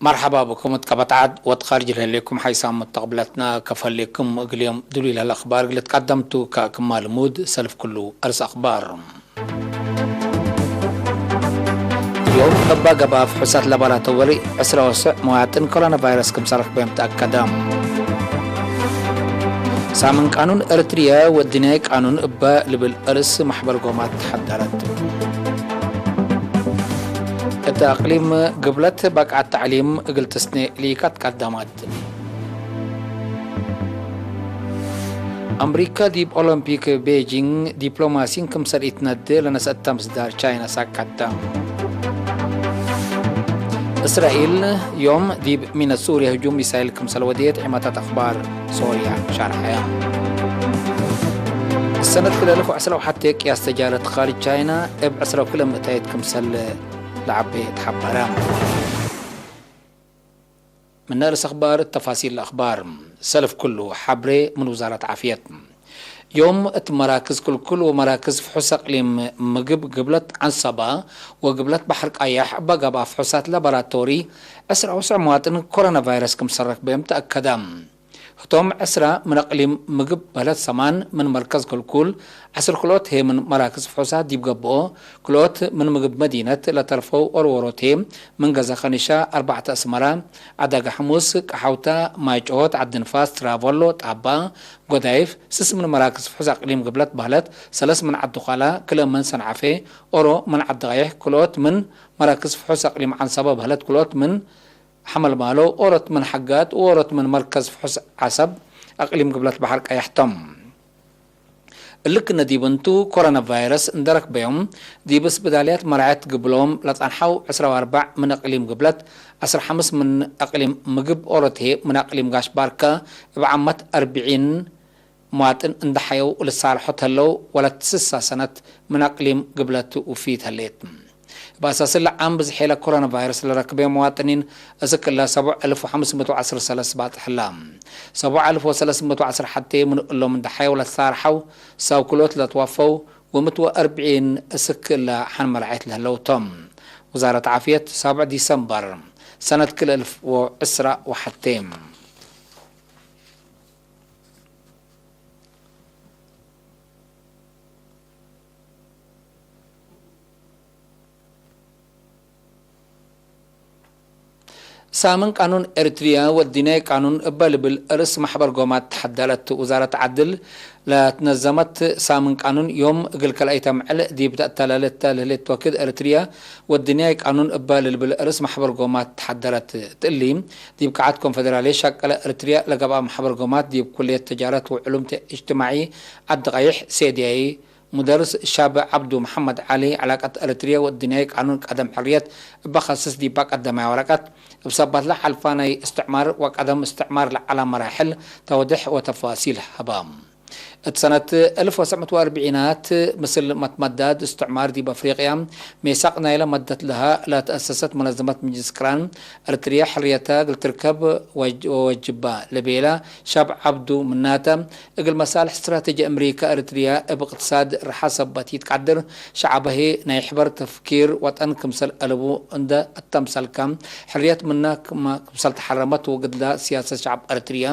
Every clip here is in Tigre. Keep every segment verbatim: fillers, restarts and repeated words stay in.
መርሐባ ብኩም እት ቀበት ዐድ ወእት ካርጅ ለህሌኩም ሓይሳም ሙተቅብለትና። ከፈሌኩም እግል ዮም ድሉይ ለህለ አክባር እግል ልትቀደምቱ ከክማ ልሙድ ሰልፍ ክሉ አርስ አክባር። ዮም እበ ገብአ ፍሑሳት ለባላተ ወሊ ዕስራ ወስዕ መዋጥን ኮሮና ቫይረስ ክምሰል ረክበዮም ተአከደ። ሳምን ቃኑን ኤረትርየ ወእድንያይ ቃኑን እበ ልብል እርስ መሕበር ጎማት ተሐደረት። እት አቅሊም ግብለት በቅዐት ተዕሊም እግል ትስኔ ሊካት ቀደመት። አምሪከ ዲብ ኦሎምፒክ ቤጂንግ ዲፕሎማሲን ክምሰል ኢትነዴ ለነሰአት ምስዳር ቻይና ሳቀተ። እስራኤል ዮም ዲብ ሚነት ሱርያ ህጁም ሚሳይል ክምሰል ወዴት ዒመታት አክባር ሶርያ ሻርሐ። ሰነት ክልኤ አልፍ ወዐስራ ወሐቴ ቅያስ ተጃረት ካርጅ ቻይና እብ ዕስራ ወክልኤ ምእታይት ክምሰል ለዐቤ ተሐበረ። ምነ ርእስ አክባር ተፋሲል ለአክባር። ሰልፍ ክሉ ሐብሬ ምን ውዛረት ዓፍየት። ዮም እት መራክዝ ክልኩል ወመራክዝ ፍሑስ አቅሊም ምግብ ግብለት ዐንሰባ ወግብለት በሐር ቃየሕ እበ ገብአ ፍሑሳት ላቦራቶሪ ዕስራ ወስዕ መዋጥን ኮሮና ቫይረስ ክምሰል ረክበዮም ተአከደ። ህቶም ዕስራ ምን አቅሊም ምግብ በህለት ሰማን ምን መርከዝ ክልኩል፣ ዐስር ክልኦት ህዬ ምን መራክዝ ፍሑሳት ዲብ ገብኦ፣ ክልኦት ምን ምግብ መዲነት ለተርፈው ኦርወሮት ህዬ ምን ገዘ ከኒሻ አርባዕተ አስመራ፣ ዐዳጋ ሕሙስ፣ ቀሐውታ፣ ማይ ጨሆት፣ ዐዲ ንፋስ፣ ትራቮሎ፣ ጣባ፣ ጎዳይፍ፣ ስስ ምን መራክዝ ፍሑስ አቅሊም ግብለት በህለት፣ ሰለስ ምን ዐዲ ኳላ፣ ክልኤ ምን ሰንዓፌ፣ ኦሮ ምን ዐዲ ቀይሕ፣ ክልኦት ምን መራክዝ ፍሑስ አቅሊም ዐንሰበ በህለት፣ ክልኦት ምን ሐመልማሎ፣ ኦሮት ምን ሐጋት ወኦሮት ምን መርከዝ ፍሑስ ዐሰብ አቅሊም ግብለት በሐር ቀየሕ ቶም። እሊ ክነ ዲብ እንቱ፣ ኮሮና ቫይረስ እንዴ ረክበዮም፣ ዲብ ስብዳልያት መራዐት ግብሎም ለጸንሐው ዕስራ ወአርበዕ ምን አቅሊም ግብለት፣ ዐስር ሐምስ ምን አቅሊም ምግብ ኦሮት ህዬ ምን አቅሊም ጋሽ ባርከ እብ ዓመት አርብዒን፣ መዋጥን እንዴ ሐየው ልሳልሖ ተለው፣ ወለት ስሳ ሰነት ምን አቅሊም ግብለት ውፊት ህሌት። እብ አሳስለ ዓም ብዝሕ ለኮሮና ቫይረስ ለረክበ መዋጥኒን እስክ እለ ሰቡዕ አልፍ ወሐምስ ምእት ወዐስር ሰለስ ባጽሕ ህላ። ሰቡዕ አልፍ ወሰለስ ምእት ወዐስር ሐቴ ምን እሎም እንዴ ሐየው ለትሳርሐው፣ ሳውክሎት ለትወፈው፣ ወምእት ወአርብዒን እስክ እለ ሐን መራዐየት ለህለው ቶም። ውዛረት ዓፍየት፣ ሳብዕ ዲሰምበር ሰነት ክልኤ አልፍ ወዕስራ ወሐቴ። ሳምን ቃኑን ኤሪትርያ ወእድንያይ ቃኑን እበ ልብል ርእስ መሕበር ጎማት ተሐደለት። ውዛረት ዐድል ለትነዘመት ሳምን ቃኑን ዮም እግል ከልአይተ ምዕል ዲብ ተአተላሌተ ለህሌት ወክድ ኤሪትርያ ወእድንያይ ቃኑን እበ ልብል ርእስ መሕበር ጎማት ተሐደረት። እሊ ዲብ ቀዓት ኮንፌደራልየት ሸቀለ ኤሪትርያ ለገብአ መሕበር ጎማት ዲብ ኩልየት ተጃረት ወዕሉም እጅትማዒ ዐዲ ቀይሕ ሴድያይ ሙደርስ ሻብ ዐብዱ መሐመድ ዐሊ፣ ዐላቀት ኤረትርየ ወእድንያይ ቃኑን ቀደም ሕርየት እበ ከስስ ዲባ ቀደማይ ወረቀት፣ እብ ሰባትለ ሐልፋ ናይ እስትዕማር ወቀደም እስትዕማር ለዐላ መራሕል ተውድሕ ወተፋሲል ሀባ። እት ሰነት አልፍ ወትሰዕ ምእት ወአርብዒናት፣ ምስል መትመዳድ እስትዕማር ዲብ አፍሪቅያ፣ ሜሳቅ ናይለ መደት ለሀ ለተአሰሰት መነዘመት ምጅልስ ቅራን ኤረትርየ ሕርየተ እግል ትርከብ ወጅ-፣ ወወጅባ ለቤላ ሻብ ዐብዱ ምናተ፣ እግል መሳልሕ እስትራቴጂ አምሪካ፣ ኤረትርያ እብ እቅትሳድ ረሓ ሰበት ኢትቀድር፣ ሸዐበ ህዬ ናይ ሕበር ተፍኪር ወጠን ክምሰል አለቡ እንደ አተምሰልከ፣ ሕርየት ምና ክመ-፣ ክምሰል ተሐረመት ወግድላ ሲያሰት ሸዐብ ኤረትርያ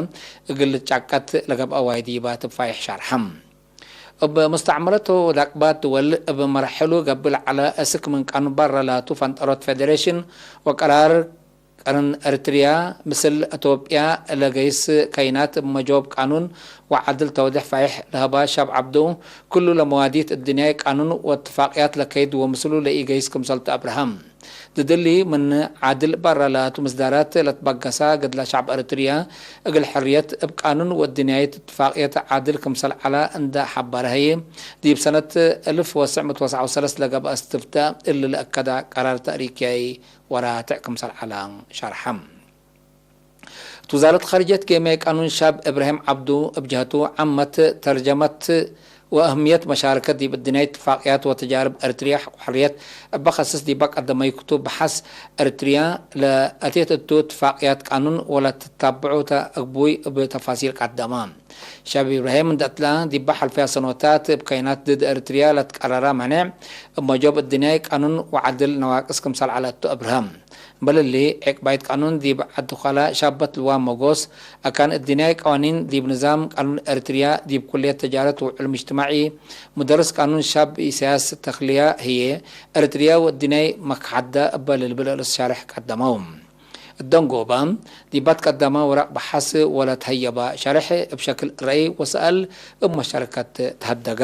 እግል ልትጫቀት ለገብአ ዋይዲባት እብ ፋይሕ ሻርሐ። እብ ሙስተዕመረት ወዳቅባት ድወል እብ መራሕሉ ገብእ ለዐለ እስክ ምን ቃኑን በረ ላቱ ፈንጠሮት ፌዴሬሽን ወቀራር ቀርን ኤረትርያ፣ ምስል አቶብያ ለገይስ ከይናት እብ መጆብ ቃኑን ወዓድል ተውዴሕ ፋይሕ ለሀባ ሻብ ዐብዱ፣ ክሉ ለመዋዲት እድንያይ ቃኑን ወእትፋቅያት ለከይድ ወምስሉ ለኢገይስ ክምሰል ቱ አብርሀ። ድድሊ ምን ዓድል በረ ላቱ ምስዳራት ለትበገሳ ገድላ ሻብ ኤረትርያ እግል ሕርየት እብ ቃኑን ወእድንያይት እትፋቅየት ዓድል ክምሰል ዐላ እንደ ሐበረ ህዬ፣ ዲብ ሰነት አልፍ ወትሰዕ ምእት ወትስዓ ወሰለስ ለገብአ እስትፍታእ እሊ ለአከዳ ቀራር ታሪክያይ ወራትዕ ክምሰል ዐላ ሸርሐ። እት ውዛረት ኻርጅየት ጌምያይ ቃኑን ሻብ እብራሂም ዐብዱ እብ ጀህቱ፣ ዓመት ተርጀመት ወአህምየት መሻረከት ዲብ እድንያይ እትፋቅያት ወተጃርብ ኤረትርያ ወሕርየት እበ ከስስ ዲባ ቀደመዩ ክቱብ በሐስ፣ ኤረትርያ ለአቴት እቱ እትፋቅያት ቃኑን ወለትታብዑ ተ እግቡይ እብ ተፋሲል ቀደመ። ሻብ ኢብራሂም እንደ እትላ፣ ዲባ ሐልፈያ ሰኖታት እብ ከይናት ድድ ኤረትርያ ለትቀረረ መኔዕ፣ እብ መጆብ እድንያይ ቃኑን ወዓድል ነዋቅስ ክምሰል ዐለ ቱ አብርሀ። በለሊ፣ ዕቅባይት ቃኑን ዲብ ዐድ ኳላ ሻበት ልዋም መጎስ፣ አካን እድንያይ ቀዋኒን ዲብ ንዛም ቃኑን ኤሪትርያ፣ ዲብ ኩልየት ተጃረት ወዕልም እጅትማዒ፣ ሙደርስ ቃኑን ሻብ ኢሳያስ ተክልያ ህዬ፣ ኤሪትርያ ወእድንያይ መክሐደ እበ ልብል ርእስ ሻርሕ ቀደመው። እደንጎበ፣ ዲባት ቀደመ ወረቅ በሐስ ወለተሀየበ ሸርሕ እብ ሸክል ረአይ ወሰአል እብ መሸረከት ተሀደገ።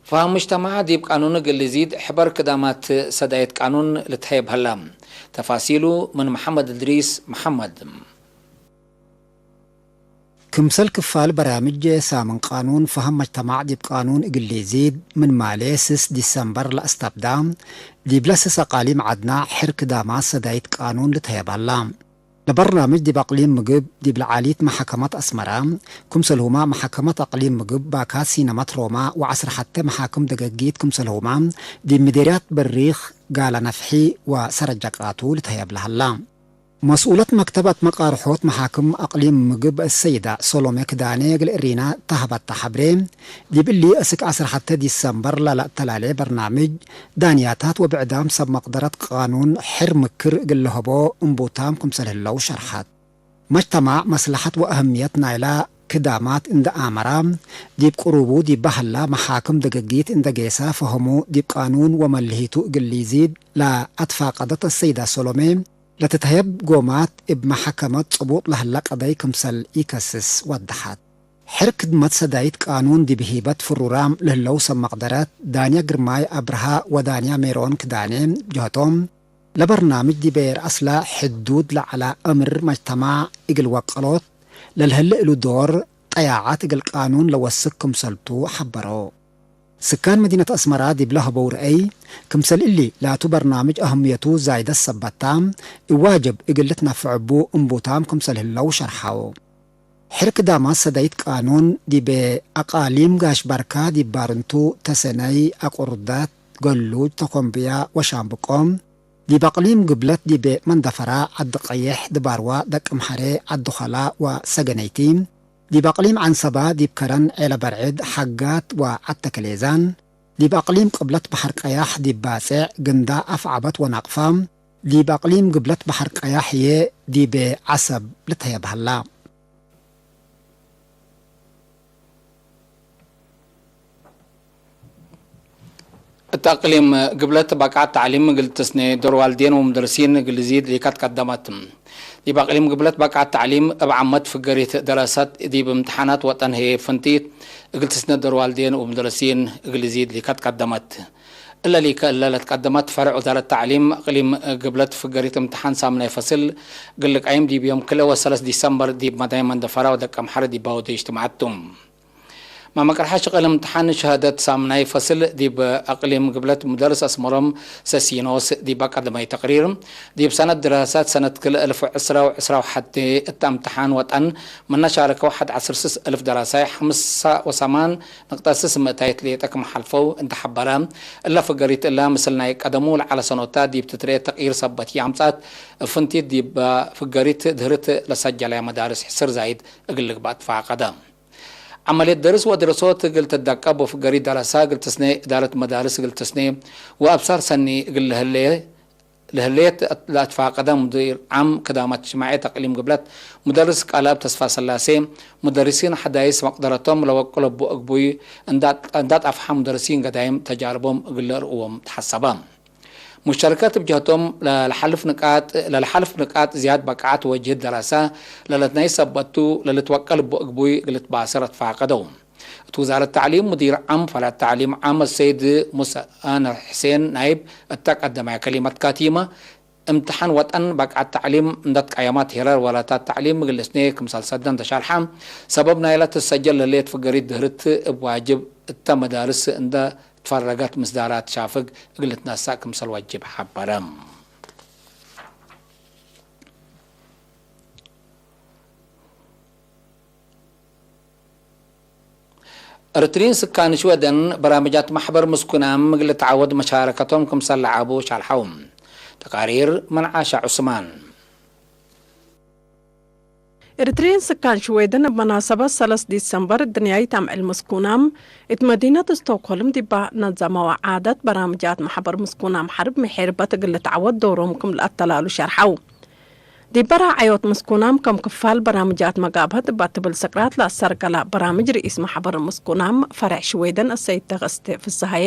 ፈሀም ሙጅተማዕ ዲብ ቃኑን እግል ልዚድ ሕበር ክዳማት ሰዳይት ቃኑን ልትሀየብ ሀላ። ተፋሲሉ ምን መሐመድ እድሪስ መሐመድ። ክምሰል ክፋል በራምጅ ሳምን ቃኑን፣ ፈሀም መጅተማዕ ዲብ ቃኑን እግል ሊዚድ ምን ማሌ ስስ ዲሰምበር ለአስተብዳ፣ ዲብለ ስስ አቃሊም ዐድና ሕር ክዳማት ሰዳይት ቃኑን ልትሀየብ ሀላ። ለበርናምጅ ዲብ አቅሊም ምግብ፣ ዲብለ ዓሊት መሐከመት አስመረ፣ ክምሰልሁመ መሐከመት አቅሊም ምግብ፣ ባካት ሲነመት ሮማ ወዐስር ሐቴ መሓክም ደገጊት ክምሰልሁመ፣ ዲብ ምዴርያት በሪክ፣ ጋላ ነፍሒ ወሰረጀቃቱ ልትሀየብ ለሀላ። መስኡለት መክተብ አትመቃርሖት መሓክም አቅሊም ምግብ አሰይዳ ሶሎሜ ክዳኔ እግል እሪና እተ ሀበተ ሐብሬ፣ ዲብ እሊ እስክ ዐስር ሐቴ ዲሰምበር ለለአተላሌ በርናምጅ፣ ዳንያታት ወብዕዳም ሰብ መቅደረት ቃኑን ሕር ምክር እግል ለሀቦ እምቡታም ክምሰል ህለው ሸርሐት። መጅተማዕ መስለሐት ወአህምየት ናይላ ክዳማት እንደ አመራ፣ ዲብ ቅሩቡ ዲብ በሀላ መሓክም ደገጊት እንደ ጌሰ ፈሀሙ ዲብ ቃኑን ወመልሂቱ እግል ሊዚድ ለአትፋቀደት አሰይዳ ሶሎሜ፣ ለትትሀየብ ጎማት እብ መሐከመት ጽቡጥ ለህለ ቀደይ ክምሰል ኢከስስ ወደሐት። ሕር ክድመት ሰዳይት ቃኑን ዲብ ሂበት ፍሩራም ለህለው ሰብ መቅደረት፣ ዳንያ ግርማይ አብርሃ ወዳንያ ሜሮን ክዳኔ ጀህቶም፣ ለበርናምጅ ዲብ ኤር አስለ ሕዱድ ለዐለ አምር መጅተማዕ እግል ወቀሎት ለልህለ እሉ ዶር ጠያዐት እግል ቃኑን ለወስክ ክምሰልቱ ሐበሮ። ስካን መዲነት አስመራ ዲብለ ሀበው ረአይ፣ ክምሰል እሊ ላቱ በርናምጅ አህምየቱ ዛይደት ሰበታ፣ እብ ዋጅብ እግል ልትነፈዕ እቡ እምቡታም ክምሰል ህለው ሸርሐው። ሕር ክዳማት ሰዳይት ቃኑን ዲብ አቃሊም ጋሽ ባርካ ዲብ ባርንቱ፣ ተሰነይ፣ አቁርደት፣ ገሉጅ፣ ተኮምብያ ወሻምብቆ፣ ዲብ አቅሊም ግብለት ዲብ መንደፈራ፣ ዐዲ ቀይሕ፣ ድባርዋ፣ ደቅምሐሬ፣ ዐዲ ኸላ ወሰገነይቲ፣ ዲብ አቅሊም ዐንሰባ፣ ዲብ ከረን፣ ዔለ በርዕድ፣ ሐጋት ወዐተከሌዛን፣ ዲብ አቅሊም ቅብለት በሐር ቀያሕ፣ ዲብ ባጼዕ፣ ግንዳ፣ አፍዐበት ወናቅፋ፣ ዲብ አቅሊም ግብለት በሐር ቀያሕ ህዬ ዲብ ዐሰብ ልትሀየብ ሀላ። እት አቅሊም ግብለት ባቅዓት ተዕሊም እግል ትስኔ ዶር ዋልዴን ወሙደርሲን እግል ልዚድ ሊካት ቀደመት። ዲብ አቅሊም ግብለት ባቅዓት ተዕሊም እብ ዓመት ፍገሪት ደረሰት ዲብ እምትሓናት ወጠን ህዬ ፍንቲት እግል ትስኔ ዶር ዋልዴን ወሙደርሲን እግል ልዚድ ሊካት ቀደመት። እለ ሊከ እለ ለትቀደመት ፈርዕ ወዛረት ተዕሊም አቅሊም ግብለት ፍገሪት እምትሓን ሳምናይ ፈስል እግል ልቃይም ዲብ ዮም ክልኤ ወሰለስ ዲሰምበር ዲብ መዳይ መንደፈራ ወደቀምሐረ ዲብ ባወዴ እጅትማዐት ቱ። ማመ ቀርሐ ሽቅል እምትሓን ሸሀደት ሳምናይ ፈስል ዲብ አቅሊም ግብለት ሙደርስ አስመሮም ሰሲኖስ ዲብ አቀደመዩ ተቅሪር፣ ዲብ ሰነት ድራሳት ሰነት ክልኤ እልፍ ወዕስራ ወዕስራ ወሐቴ እተ እምትሓን ወጠን ምነ ሻረከው ሐድ ዐስር ስስ እልፍ ደራሳይ፣ ሐምሳ ወሰማን ንቅጠት ስስ ምእታይት ሌጠ ክም ሐልፈው እንተ ሐበረ፣ እለ ፍገሪት እለ ምስል ናይ ቀደሙ ለዐለ ሰኖታት ዲብ ትትርኤ ተቅይር ሰበት ይአምጽአት፣ እብ ፍንቲት ዲብ ፍገሪት ድህርት ለሰጀለያ መዳርስ ሕስር ዛይድ እግል ልግበእ ትፋቀደ። ዐመልየት ደርስ ወድረሶት እግል ትደቀብ ወፍገሪት ደረሳ እግል ትስኔ፣ እዳረት መዳርስ እግል ትስኔ ወአብሳር ሰኒ እግል ለህሌ ለህሌት ለአትፋቀደ ሙዲር ዓም ክዳማት እጅትማዕየት አቅሊም ግብለት ሙደርስ ቃልአብ ተስፋሰላሴ፣ ሙደርሲን ሐዳይስ መቅደረቶም ለወቅሎ እቡ እግቡይ እንዳ ጣፍሐ ሙደርሲን ገዳይም ተጃርቦም እግል ለርእዎም ተሐሰበ። ሙሸረከት እብ ጀህቶም ለለሐልፍ ንቃጥ፣ ለለሐልፍ ንቃጥ ዝያድ በቃዐት ወጅህድ ደረሳ ለለትናይ ሰበት ቱ፣ ለልትወቀል እቡ እግቡይ እግል ልትባሰር አትፋቀደው። እት ውዛረት ተዕሊም ሙዲር ዓም ፈላት ተዕሊም ዓም አሰይድ ሙሰ አነር ሕሴን ናይብ እተ ቀደማይ ከሊመት ካቲመ፣ እምትሓን ወጠን በቅዓት ተዕሊም እንደ ትቀየመት ሄረር ወላታት ተዕሊም እግል ልስኔ ክምሰል ሰደን ተሻልሐ፣ ሰበብ ናይለ ትሰጀል ለህሌት ፍገሪት ድህርት እብ ዋጅብ እተ መዳርስ እንደ ትፈረገት ምስዳራት ሻፍግ እግል ልትነሳእ ክምሰል ወጅብ ሐበረ። እርትሪን ስካን ሽወደን በራምጃት ማሕበር ምስኩናም እግል ልትዓወድ መሻረከቶም ክምሰል ለዓቡ ሻልሐው። ተቃሪር ምን ዓሻ ዑስማን። ኤሪትርየን ስካን ሽዌደን እብ መናሰበት ሰለስ ዲሰምበር እድንያይት አምዕል ምስኩናም እት መዲነት ስቶክሆልም ዲባ ነዘመወ ዓደት በራምጃት መሕበር ምስኩናም ሐርብ ምሔርበት እግል ልትዐወት ዶሮም ክም ለአተላሉ ሸርሐው። ዲበ ራዐዮት ምስኩናም ከም ክፋል በራምጃት መጋብሀት እባ ትብል ስቅራት ለአሰርገላ በራምጅ ርኢስ መሕበር ምስኩናም ፈሬዕ ሽዌደን እሰይድ ተኸስተ ፍስሃዬ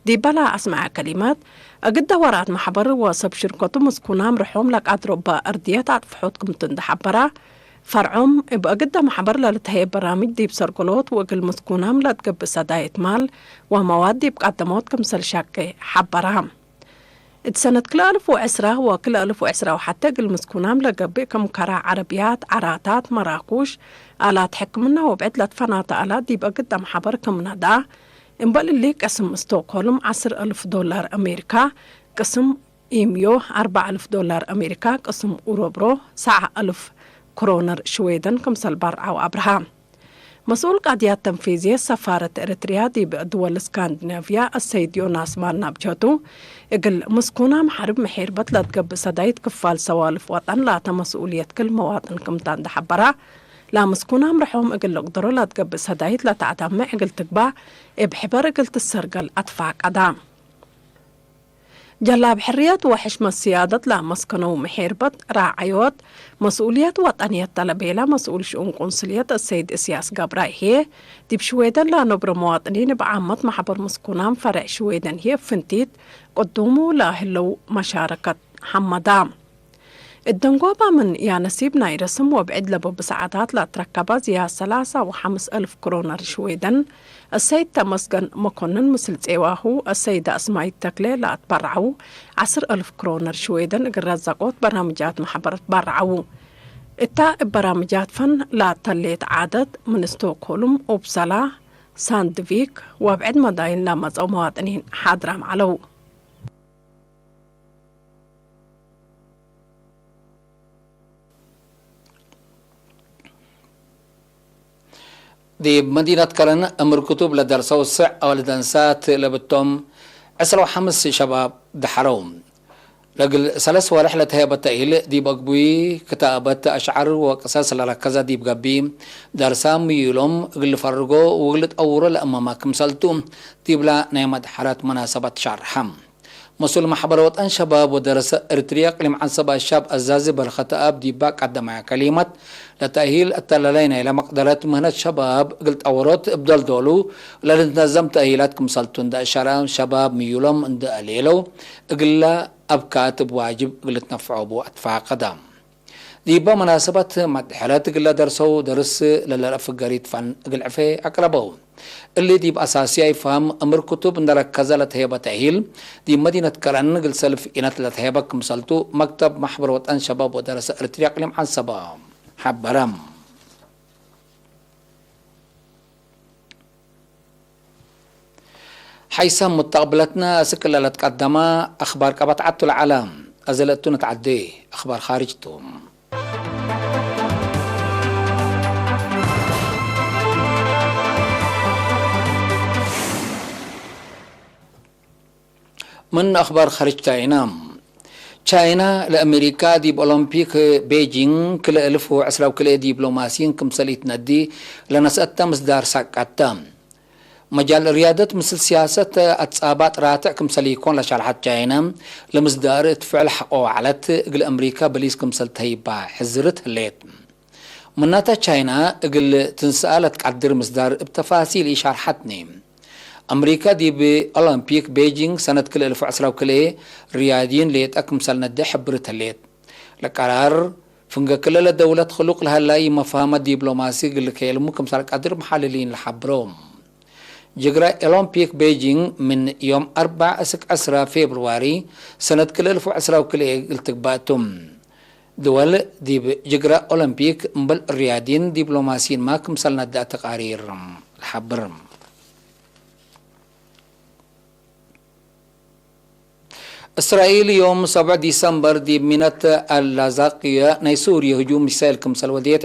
ዲበ ለአስመዐ ከሊመት፣ እግል ደወራት መሕበር ወሰብ ሽርከቱ ምስኩናም ርሖም ለቃድሮ እበ እርድየት አጥፍሖት ክምቱ እንዴ ሐበራ፣ ፈርዖም እብ እግደ መሕበር ለልትሀየ በራምጅ ዲብ ሰርገሎት ወእግል ምስኩናም ለትገብእ ሰዳይት ማል ወመዋድ ዲብ ቀደሞት ክምሰል ሸቄ ሐበራ። እት ሰነት ክልኤ አልፍ ወዕስራ ወክልኤ አልፍ ወዕስራ ወሐቴ እግል ምስኩናም ለገብእ ክም ከራ ዐረብያት፣ ዐራታት፣ መራኩሽ፣ አላት ሕክምና ወብዕድ ለትፈናተ አላት ዲብ እግደ መሕበር ክም ነድአ። እምበል እሊ ቅስም ስቶክሆልም ዐስር አልፍ ዶላር አሜሪካ፣ ቅስም ኢምዮ አርበዕ አልፍ ዶላር አሜሪካ፣ ቅስም ኡሮብሮ ሰዓ አልፍ ክሮነር ሽዌደን ክምሰል በርዐው አብርሃ። መስኡል ቃድያት ተንፊዝየት ሰፋረት ኤረትርያ ዲብ ድወል እስካንዲናቭያ አሰይድ ዮናስ ማን ናብቸቱ፣ እግል ምስኩናም ሐርብ ምሔርበት ለትገብእ ሰዳይት ክፋል ሰዋልፍ ወጠን ላተ መስኡልየት ክል መዋጥን ክምታ እንዴ ሐበራ፣ ለምስኩናም ርሖም እግል ልቅደሮ ለትገብእ ሰዳይት ለተአተምዕ እግል ትግባእ እብ ሕበር እግል ትሰርገል አትፋቀዳ። ጀላብ ሕርየት ወሕሽመት ስያደት ለአመስከነው ምሔርበት ራዐዮት መስኡልየት ወጠንየት ተ ለቤለ መስኡል ሽኡን ቁንስልየት አሰይድ እስያስ ገብራይ ህዬ፣ ዲብ ሽዌደን ለአነብረ መዋጥኒን እብ ዓመት መሕበር ምስኩናም ፈሬዕ ሽዌደን ህዬ እብ ፍንቲት ቅዱሙ ለህለው መሻረከት ሐመዳ። እት ደንጎባ ምን ያነሲብ ናይ ረስም ወብዕድ ለቡ ብሰዓታት ለአትረከበ ዝያድ ሰላሳ ወሐምስ አልፍ ክሮነር ሽዌደን፣ አሰይድ ተመስገን መኮንን ምስል ጼዋሁ አሰይደ አስማይት ተክሌ ለአትበረዐው ዐስር አልፍ ክሮነር ሽዌደን እግል ረዘቆት በራምጃት መሕበር ትበረዐው። እታ እብ በራምጃት ፈን ለአተሌት ዓደት ምን ስቶክሆልም፣ ኡፕሰላ፣ ሳንድቪክ ወብዕድ መዳይን ለመጽአው መዋጥኒን ሓድራም ዐለው። ዲብ መዲነት ከረን እምር ክቱብ ለደርሰው ስዕ አወልድ አንሳት ለብቶም ዕስራ ወሐምስ ሸባብ ደሐረው። ለእግል ሰለስ ወርሕ ለተሀበ ተእሂል ዲብ አግቡይ ክታበት አሽዓር ወቅሰስ ለረከዘ ዲብ ገብእ፣ ደርሳም ምዩሎም እግል ልፈርጎ ወእግል ልጠውሮ ለአመመ ክምሰልቱ ዲብላ ናይ መድሐረት መናሰበት ሻርሐ። መስኡል መሕበር ወጠን ሸባብ ወደረሰ ኤሪትርያ እቅሊም ዐንሰብ አሻብ አዛዚ በርኸተአብ ዲባ ቀደማያ ከሊመት፣ ለተእሂል አተላላይ ናይለ መቅደረት ምህነት ሸባብ እግል ጠወሮት እብ ደልዶሉ ለልትነዘም ተእሂላት ክምሰልቱ እንደ አሸረ፣ ሸባብ ምዩሎም እንደ አሌለው እግለ አብካት እብ ዋጅብ እግል ልትነፍዖ ቡ አትፋቀደ። ዲበ መናሰበት መድሐለት እግለ ደርሰው ደርስ ለለረአ ፍገሪት ፈን እግል ዕፌ አቅረበው። እሊ ዲብ አሳስያይ ፈህም እምር ክቱብ እንደ ረከዘ ለተሄበ ተእሂል፣ ዲብ መዲነት ከረን እግል ሰልፍ ኢነት ለተሄበ ክምሰልቱ፣ መክተብ መሕበር ወጠን ሸባብ ወደረሰ ኤሪትርያ እቅሊም ዐንሰበ ሐበረ። ሐይሰ ሙተቅብለትነ አስክ ለለትቀደመ አክባር ቀበት ዐቱ ለዐለ። አዜ ለእቱ ንትዐዴ፣ አክባር ካርጅ ቱ። ምን አክባር ካርጅ ቻይና። ቻይና ለአሜሪካ ዲብ ኦሎምፒክ ቤጂንግ ክልኤ እልፍ ወዕስራ ወክልኤ ዲፕሎማሲን ክምሰል ኢትነዲ ለነስአተ ምስዳር ሳቀተ። መጃል ርያደት ምስል ስያሰት አትጻባጥ ራትዕ ክምሰል ኢኮን ለሸርሐት ቻይና፣ ለምስዳር እት ፍዕል ሐቆ ወዐለት እግል አምሪካ በሊስ ክምሰል ተህይባ ሕዝርት ህሌት። ምናተ ቻይና እግል ትንስአ ለትቀድር ምስዳር እብ ተፋሲል ኢሻርሐትኒ። አምሪካ ዲብ ኦሎምፒክ ቤጂንግ ሰነት ክልኤ እልፍ ወዕስራ ወክልኤ ርያድይን ሌጠ ክምሰል ነዴ ሕብርት ህሌት። ለቀራር ፍንገ ክለ ለደውለት ክሉቅ ለሀላይ መፍሀመት ዲፕሎማሲ እግል ልከየልሙ ክምሰል ቀድር መሐልሊን ለሐብሮ። ጅግረ ኦሎምፒክ ቤጂንግ ምን ዮም አርበዕ እስክ ዕስራ ፌብርዋሪ ሰነት ክልኤ እልፍ ወዕስራ ወክልኤ እግል ትግባእ ቱ። ድወል ዲብ ጅግረ ኦሎምፒክ እምበል ርያዲን ዲፕሎማሲን ማ ክምሰል ነድአ ተቃሪር ለሐብር። እስራኤል ዮም ሰብዕ ዲሰምበር ዲብ ሚነት አልላዛቅየ ናይ ሱርየ ህጁም ሚሳይል ክምሰል ወደየት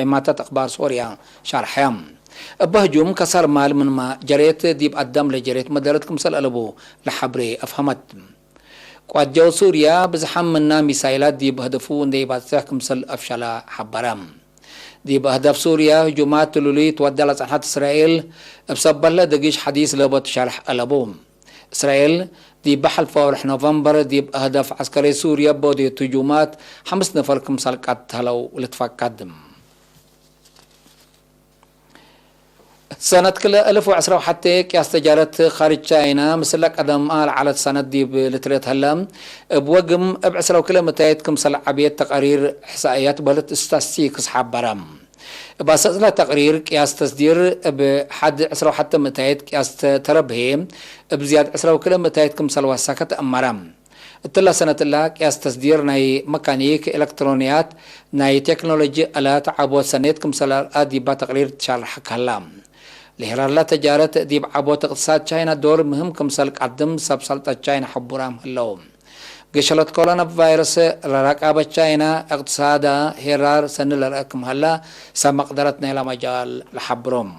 ዒማተት አክባር ሶርያ ሻርሐ። እበ ህጁም ከሳር ማል ምንመ ጀሬት ዲብ አዳም ለጀሬት መደረት ክምሰል አለቡ ለሐብሬ አፍሀመት። ቋት ጀው ሱርያ ብዝሓም ምና ሚሳይላት ዲብ ሀደፉ እንዴ ኢባጽሕ ክምሰል አፍሸለ ሐበረ። ዲብ አህዳፍ ሱርየ ህጁማት ትሉሉይ ትወዴ ለጸንሐት እስራኤል፣ እብ ሰበለ ድጊሽ ሐዲስ ለቦ ትሻርሕ አለቡ። እስራኤል፣ ዲብ በሐልፈ ወርሕ ኖቨምበር ዲብ አህዳፍ ዐስከርየ ሱርየ ቦዴት ህጁማት፣ ሐምስ ነፈር ክምሰል ቀተለው ልትፈቀድ። ሰነት ክለ እልፍ ወዕስራ ወሐቴ ቅያስ ተጃረት ካርጅ ቻይና ምስለ ቀደም ለዐለት ሰነት ዲብ ልትርኤት ሀለ፣ እብ ወግም እብ ዕስራ ወክልኤ ምታይት ክምሰል ዐቤት ተቃሪር እሕሳእያት በልት ስታትስቲክስ ሐበረ። እብ አሰስለ ተቅሪር ቅያስ ተስዲር እብ ሐድ ዕስራ ወሐቴ ምታይት ቅያስ ተረብሔ እብ ዝያድ ዕስራ ወክልኤ ምታይት ክምሰል ወሰከ ተአመረ። እትለ ሰነት እለ ቅያስ ተስዲር ናይ መካኒክ፣ ኤለክትሮንያት፣ ናይ ቴክኖሎጂ አላት ዐቦት ሰኔት ክምሰል አርአ ዲባ ተቅሪር ትሻርሐክ ሀላ። ለሄራርለ ተጃረት ዲብ ዐቦት እቅትሳድ ቻይና ዶር ምህም ክምሰል ቀድም ሰብ ሰልጠት ቻይና ሐቡራም ህለው። ግሸለት ኮሮና ቫይረስ ለራቃበት ቻይና እቅትሳዳ ሄራር ሰኒ ለርአ ክም ሀላ ሰብ መቅደረት ናይላ መጃል ለሐብሮም።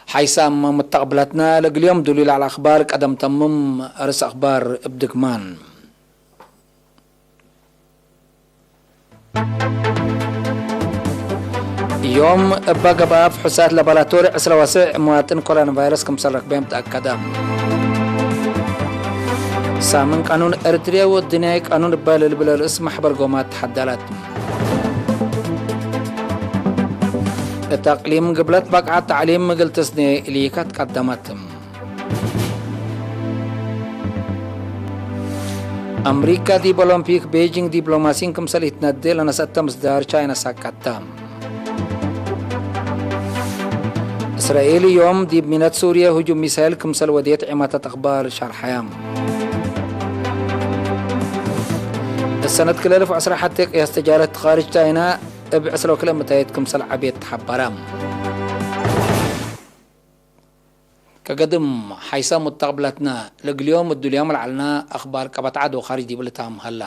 ሓይሳም ሙተቅብለትነ ለእግል ዮም ዱሉይ ለዐለ አክባር ቀደም ተምም። አርስ አክባር እብ ድግማን። ዮም እበ ገብአ ፍሑሳት ለባላቶሪ ዕስረ ወስዕ መዋጥን ኮሮና ቫይረስ ክምሰል ረክቤም ተአከደ። ሳምን ቃኑን ኤሪትርየ ወእድንያይ ቃኑን እበ ለልብል ርእስ መሕበር ጎማት ተሐደለት። እት አቅሊም ግብለት በቅዓት ተዕሊም እግል ትስኔ እሊከ ትቀደመት። አምሪካ ዲብ ኦሎምፒክ ቤጂንግ ዲፕሎማሲን ክምሰል ኢትነዴ ለነሰአተ ምስዳር ቻይና ሳቀተ። እስራኤል ዮም ዲብ ሚነት ሱርየ ህጁም ሚሳይል ክምሰል ወዴት ዒማታት አክባር ሸርሐያ። እሰነት ክለ እልፍ ወዐስራ ሐቴ ቅያስ ተጃረት ካርጅ ቻይና እብ ዕስራ ወክልኤ ምታይት ክምሰል ዐቤት ተሐበረ። ከገድም ሓይሰ ሙተቅብለትነ፣ ለእግልዮም እዱልዮም ለዐልነ አክባር ቀበት ዐድ ወካርጅ ዲብ ልታም ሀለ።